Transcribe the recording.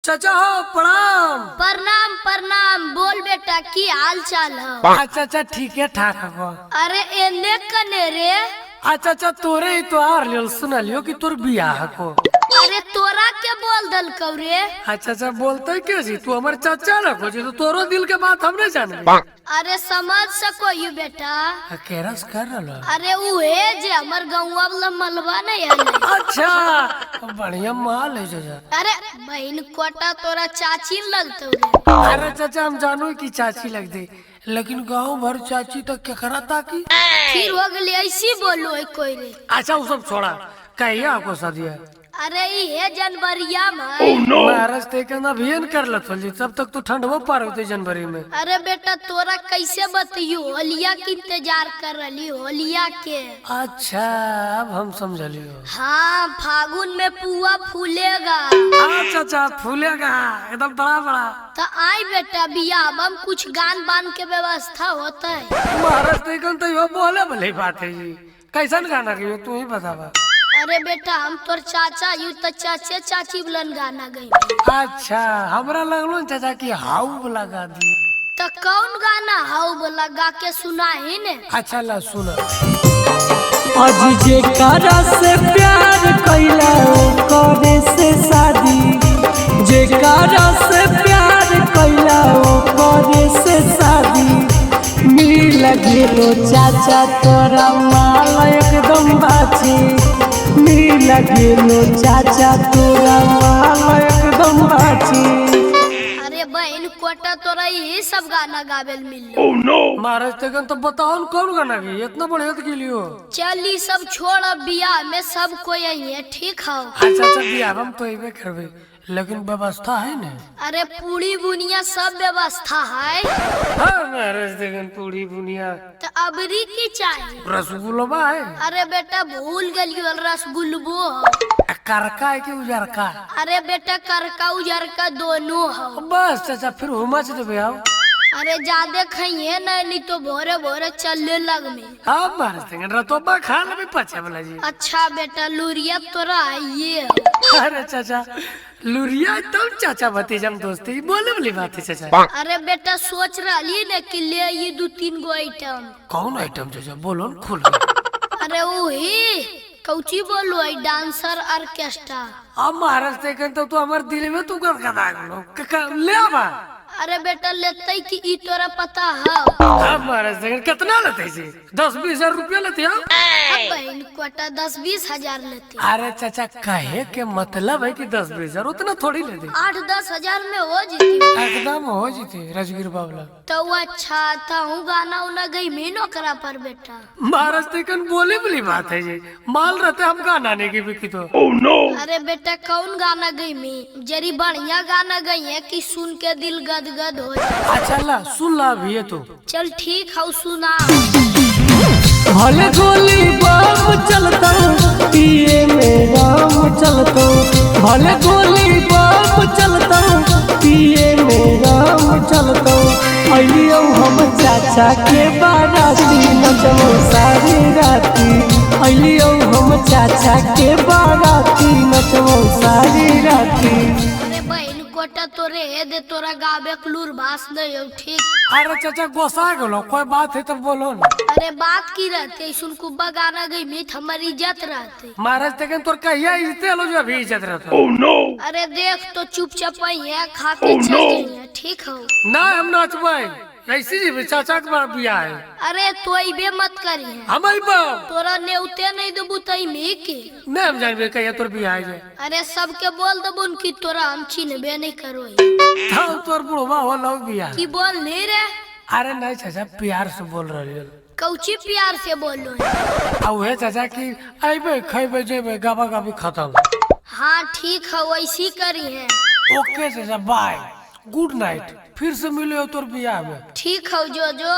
चाचा हो प्रणाम। प्रणाम प्रणाम। बोल बेटा की हाल चाल है? अच्छा अच्छा ठीक है ठाक हो। अरे एने कने रे। अच्छा अच्छा तोरे ही तो आर लेल सुनलियो कि तोर बियाह को। अरे तोरा के बोल दल रे? अच्छा अच्छा बोलते के जी, तू हमारे चाचा रखो जी तो तोरो दिल के बात हम नहीं जानबे। अरे समझ सको you बेटा। केरस कर रहा। अरे उहे जे हमर गौवा वाला मलबा नहीं है। अच्छा बढ़िया माल है चाचा। अरे बहन कोटा तोरा चाची लगतो रे। अरे चाचा हम जानू की चाची लग दे, लेकिन गांव भर चाची तो केकरा ताकी फिर हो गई ऐसी बोलो है कोई रे। अच्छा वो सब छोड़ा, कहिया आपको शादी है? अरे ये जनवरिया में। महाराज ते के ना भियन कर लत जी, तब तक तो ठंडवा पार होते जनवरी में। अरे बेटा तोरा कैसे बतियो, होलिया के इंतजार कर रही होलिया के। अच्छा अब हम समझलियो। हाँ फागुन में पुआ फूलेगा। अच्छा अच्छा फूलेगा एकदम बड़ा बड़ा। तो आई बेटा बियाह हम कुछ गान बान के व्यवस्था होता है। महाराज ते कन तो बोले भले बात है जी, कैसन गाना के तू ही बतावा। अरे बेटा हम तोर चाचा you तो चाचे चाची बुलन गाना गई। अच्छा हमरा लगलो चाचा की हाउ वाला गा दी। तो कौन गाना हाउ वाला गा के सुना ही ने? अच्छा ला सुना। आज जे करा से प्यार कैला करे से शादी, जे करा से प्यार कैला करे से शादी, मिल गेलो चाचा तोरा माल एकदम बाची, मिल गेलो चाचा तोरा माल एकदम बाची। अरे बहन कोटा तोरा यही सब गाना गावेल मिल। महाराज तेगन तो बताओ कौन गाना की इतना बढ़िया तो लियो। चल ई सब छोड़, अब बियाह में सब कोई आई है ठीक है। अच्छा अच्छा बियाह हम तो इबे करबे, लेकिन व्यवस्था है ना? अरे पूरी बुनिया सब व्यवस्था है। हाँ महाराज तेगन पूरी बुनिया तो अबरी की चाहिए। रसगुल्ला है? अरे बेटा भूल गलियो रसगुल्लबो है। करका है कि उजरका? अरे बेटा करका उजरका दोनों है। बस चाचा फिर हुमा से तो बियाह। अरे ज्यादा खाइए ना नहीं तो भोरे भोरे चलने लग में। हाँ महाराज रतोबा खा ले पचे वाला जी। अच्छा बेटा लुरिया तोरा ये। अरे चाचा लुरिया तो चाचा भतीजा दोस्ती बोले वाली बात है चाचा। अरे बेटा सोच रही ना कि ले ये दो तीन गो आइटम। कौन आइटम चाचा बोलो न खुल। अरे वही कौची बोलो है डांसर ऑर्केस्ट्रा। अब महाराज देखन तो तू हमारे दिल में तू गदगदा गेलो ले आवा। अरे बेटा लेते कि ई तोरा पता है। अब महाराज देखन कितना लेते जी? 10-20 हजार रुपया लेते हैं। अब बहन कोटा 10-20 हजार लेते। अरे चाचा कहे के मतलब है कि 10-20 हजार उतना थोड़ी लेते, 8-10 हजार में हो जीती। एकदम हो जीती राजगीर बाबला। तो वो अच्छा था हूँ गाना उना गई मीनो करा पर बेटा। महाराज देखन बोले बोली बात है जी, माल रहते हम गाना नहीं की बिकी तो। अरे बेटा कौन गाना गई मी? जरी बढ़िया गाना गई है कि सुन के दिल गदगद हो जाए। अच्छा ला सुन ला अभी ये तो। चल ठीक है सुना। भले गोली बम चलता पिए में राम चलता, भले गोली बम चलता पिए में राम चलता, अलियो हम चाचा के बाराती नचबो सारी राती, अलियो हम चाचा के बाराती नचबो सारी राती। अरे बहन कोटा तोरे हे दे तोरा गावे के लूर भास नहीं हो ठीक। अरे चाचा गोसा गेलो कोई बात है तो बोलो ना। अरे बात की रहते सुन कुब्बा गाना गई में हमारी इज्जत रहते। महाराज तेकन तोर कहिया इज्जत लो जो अभी इज्जत रहता। अरे देख तो चुपचाप आई है खा के चल गई है ठीक हो। ना हम नाचबे ऐसी जी चाचा के बियाह है। अरे तो अबे मत करी है। हम अइबो तोरा नेउते नहीं देबू तई में के नहीं हम जानबे कहिया तोर बियाह है। अरे सबके बोल देबू कि तोरा हम चिन्हबे नहीं करो। था तोर बुढ़वा हो लो बियाह की बोल नहीं रे। अरे नहीं चाचा प्यार से बोल रही है। कौची प्यार से बोलो? अब है चाचा की अइबे खइबे जेबे गाबा गाबी खत्म। हाँ ठीक है वैसी करी है। ओके चाचा बाय गुड नाइट, फिर से मिले हो तोर बियाह में। ठीक है जो जो।